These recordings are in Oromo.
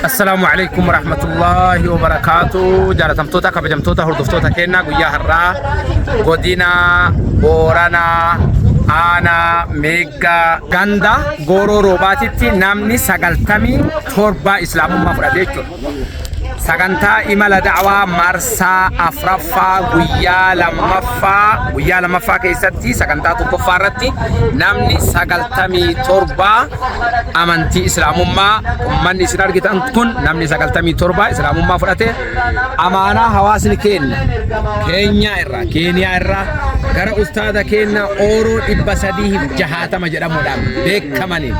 Assalaamu alaikum warahmatullahi wabarakaatu. Jaalatamtoota kabajamtoota hordoftoota keenyaa, guyyaa har'aa godina Booranaa aanaa Meeggaa ganda Gooroo Roobaatitti namni 97 islaamummaa fudhate jechuudha. Sagantaa imala da'waa marsaa afraffaa guyyaa lammaffaa keessatti sagantaa tokkoffaa irratti namni 97 amantii islaamummaa, ummanni isin argitan kun namni 97 islaamummaa fudhate. Amaanaa hawaasni keenya Keenyaa irraa, Keeniyaa irraa gara ustaada keenya Ooroo 360 jedhamuudhaan beekamaniin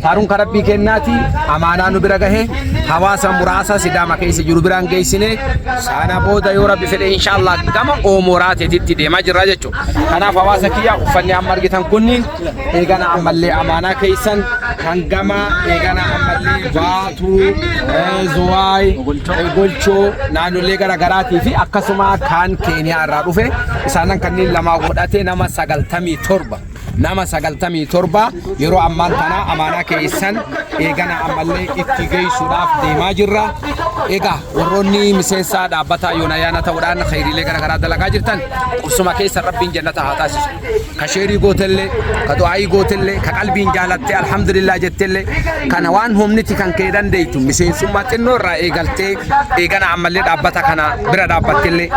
faaruun kan Rabbii kennaati. Amaanaa nu bira gahe hawaasa muraasa Sidaama keessa jiru biraan geessine. Sana booda yoo Rabbi fedhe, inshaallah gama Oomoraateetitti deemaa jirra jechuudha. Kanaaf hawaasa kiyya, uffanni amma argitan kunniin eegana ammallee amaanaa keessan kan gama eegana ammallee Baatuu, Zuwaay, Golchoo, naannolee gara garaatii fi akkasuma kan Keeniyaa irraa dhufe isaanan kanneen lamaa godhate nama 97, nama 97 yeroo ammaan tana amaanaa keessan eegana ammallee itti geessuudhaaf deemaa jirra. Egaa warroonni miseensa dhaabbata Yoonayaana ta'uudhaan khayriilee gara garaa dalagaa jirtan, qubsuma keessan Rabbiin jannata haa taasisu. Ka sheerii gootellee, ka du'aayii gootellee, ka qalbiin jaalattee alhamdulillah jettellee, kana waan humniti kan kee dandeeytu miseensummaa xinnoo irraa eegaltee eegana ammallee dhaabbata kana bira dhaabbattellee,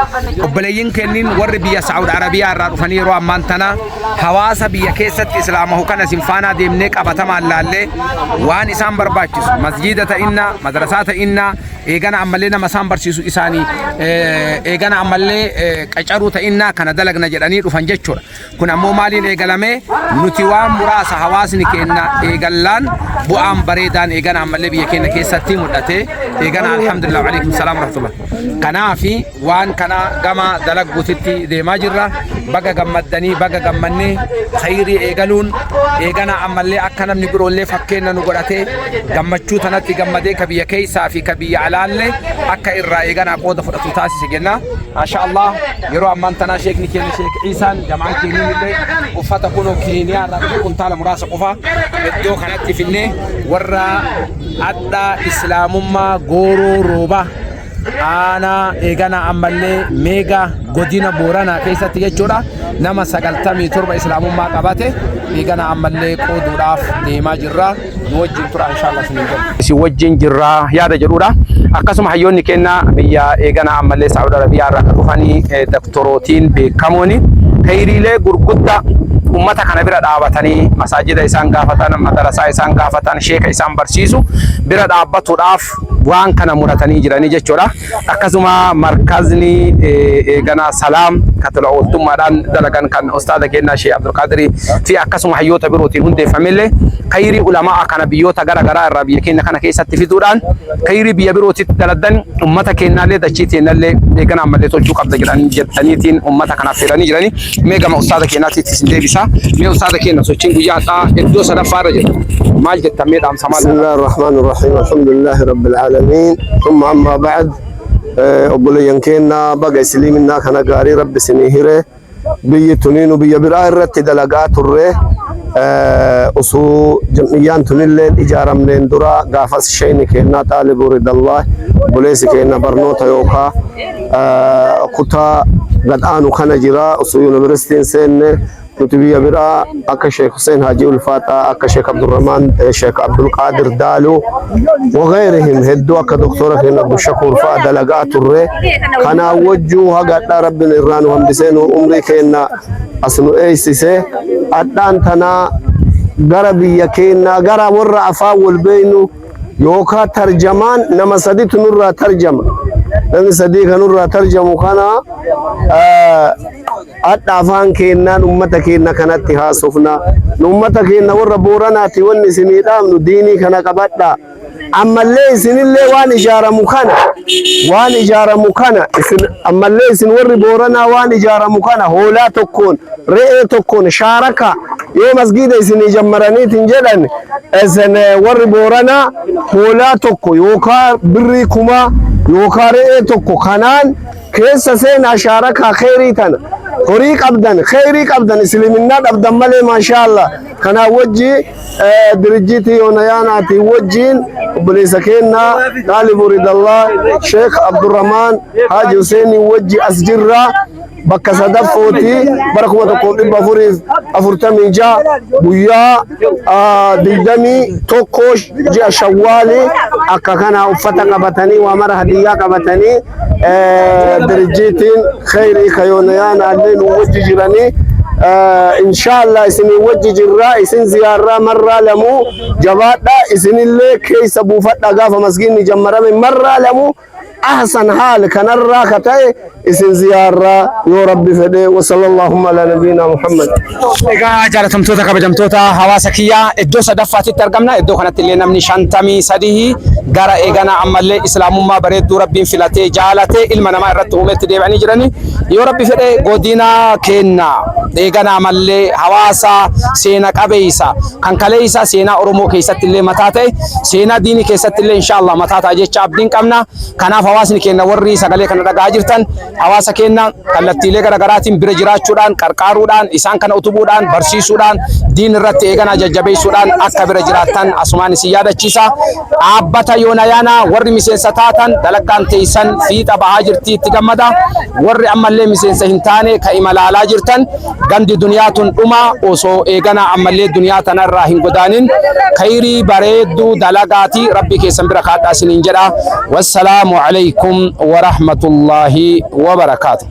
obboleeyyiin kenniin warri biyya Saa'ud Arabiyaa irraa dhufanii yeroo ammaan tana hawaasa biyya keessatti islaamahu kana isin faanaa deemnee qabatamaan laallee waan isaan barbaachisu, masjiida ta'innaa, madrasaa ta'innaa, eegana ammallee nama isaan barsiisu isaanii eegana ammallee qacaruu ta'innaa kana dalagna jedhanii dhufan jechuudha. Kun ammoo maaliin eegalame? Nuti waan muraasa hawaasni keenya eegallaan bu'aan bareedaan eegana ammallee biyya keenya keessatti mul'ate. Eegana alhamdulillah, alaikum salaam warahmatullah. Kanaafi waan kana gama dalagguutitti deemaa jirra. Baga gammaddanii, baga gammannee. Khayrii eegaluun eegana ammallee akka namni biroollee fakkeenya nu godhatee gammachuu tanatti gammadee ka biyya keessaa fi ka biyya alaallee akka irraa eeganaa qooda fudhatu taasise jenna. Masha Allah, yeroo ammaan tanaa sheekni keenya Sheek Iisaan, jamaan keenya illee uffata kunoo Keeniyaa irraa dhufe kuntaala muraasa qofa iddoo kanatti finnee warra addaa islaamummaa Gooroo Roobaa aanaa eegana ammallee Meega godina Booranaa keessatti jechuudha, nama 97 islaamummaa qabate eegana ammallee qooduudhaaf deemaa jirra. Nu wajjin tura, inshallah isiniin jedha. Isin wajjin jirra yaada jedhudha. Akkasuma hayyoonni keenya biyya eegana ammallee Saa'ud Arabiyaa irraa kan dhufanii doktorootiin beekamooni khayriilee gurguddaa ummata kana bira dhaabatanii masaajida isaan gaafatan, madarasaa isaan gaafatan, sheeka isaan barsiisu bira dhaabbatuudhaaf waan kana muratanii jiranii jechuudha. Akkasuma markazni eeganaa Salaam kan tola ooltummaadhaan dalagan kan ustaada keenyaa Sheekh Abdulqaadirii fi akkasuma hayyoota birootiin hundeeffamillee khayrii ulamaa kana biyyoota gara garaa irraa biyya keenya kana keessatti fiduudhaan khayrii biyya birootitti daladdan ummata keenyaallee dachii teenyallee eegana ammallee tolchuu qabda jedhan jettaniitiin ummata kanaaf feeranii jiranii. Mee gama ustaada keenyaatitti isin deebisa. Mee ustaada keenya, sochiin guyyaa har'aa iddoo sadaffaa irra jira. Maal jettan? Mee dhaamsa maal? بسم الله الرحمن الرحيم، الحمد لله رب العالمين، ثم أما بعد، obboleeyyan keenya, baga isliiminaa kana gaarii Rabbi isinii hire. Biyyi tuniinu biyya biraa irratti dalagaa turre. Osoo jam'iyyaan tunilleen ijaaramneen dura gaafas sheeyni keenna Xaalibu Ridallah obboleessi keenya barnoota yookaa kutaa gadhaanu kana jira. Osoo yuunivarsiitiin seenne nuti biyya biraa akka Sheekh Hussein Haji Ulfaataa, akka Sheekh Abdurrahman, Sheekh Abdulqaadir Daaluu وغيرهم hedduu, akka doktora keenya Abdushakuur fa'a dalagaa turre. Kanaan wajjuu hagadhaa Rabbiin irraa nu hambisee nu umrii keenya as nu eeysise. Adhaan tanaa gara biyya keenyaa gara warra afaan wal beeynu yookaan tarjamaan nama saditu nurraa tarjama. Namni sadii kan nurraa tarjamu kana hadha afaan keenyaan ummata keenya kanatti haasofna. Nu ummata keenya warra Booranaati wanni isinii dhaamnu diinii kana qabadhaa. Ammallee isinillee waan ijaaramu kana isin ammallee isin warri Booranaa waan ijaaramu kana hoolaa tokkoon, re'ee tokkoon shaaraka. Yoo masgiida isinii jammaraniitiin jedhan, isin warri Booranaa hoolaa tokko yookaan birrii 1000 yookaan re'ee tokko kanaan. Keessa seenaa, shaarakaa kheyrii tana. Horii qabdan, kheyrii qabdan, isliminnaa dhabdan malee, maashaa Allah. Kanaa wajji dirijjiitii yoonayaanaatii wajjiin obboleessa keennaa Xaalibu Ridallah Sheekh Abdurrahmaan Haaji Huseenii wajji as jirraa. Bakka sadaffooti bara 1446 guyyaa 21 ji'a Shawwaali akka kana uffata qabatanii, waa mara hadiyyaa qabatanii, dirijjiitiin kheyrii kayoonayaanaallee nu wajji jiranii. Inshaallah isinii wajji jirraa, isin ziyaarraa marraa lamuu. Jabaadha, isinillee keessa buufadha. Gaafa masgiinni jammarame marraa lamuu ahsan haal kanarraa ka ta'e isin ziyaarraa yoo Rabbi fedhe. Wa sallallahu ala nabiyina Muhammad. Egaa jaalatamtoota, kabajamtoota hawaasa kiyyaa, iddoo sadaffaatitti argamna. Iddoo kanatti illee namni 53 gara eegana ammallee islaamummaa bareedduu Rabbiin filatee jaalatee ilma namaa irratti uumetti deebi'anii jirani. Yoo Rabbi fedhe godina keenna eegana ammallee hawaasa seena qabeessa kan kaleessa seenaa Oromoo keessatti illee mataa ta'e, seenaa diinii keessatti illee inshaallah mataa ta'a jecha abdiin qabna. Kanaaf hawaasni keenya warri sagalee kana dhaga'aa jirtan, hawaasa keenya kallattiilee garaagaraatiin bira jiraachuudhaan, qarqaaruudhaan, isaan kana utubuudhaan, barsiisuudhaan, diin irratti eeganaa jajjabeessuudhaan akka bira jiraattan asumaan isin yaadachiisa. Dhaabbata yoonayaanaa warri miseensa taatan dalaggaan teessan fiixa bahaa jirti, itti gammada. Warri ammallee miseensa hin taane ka imalaalaa jirtan, gandi duniyaa tun dhuma osoo eeganaa ammallee duniyaa tanarraa hin godaanin khayrii bareedduu dalagaati Rabbi keessan bira kaadhaa isiniin jedha. Wassalaamu alaykum wa rahmatullaahi wa barakaatu.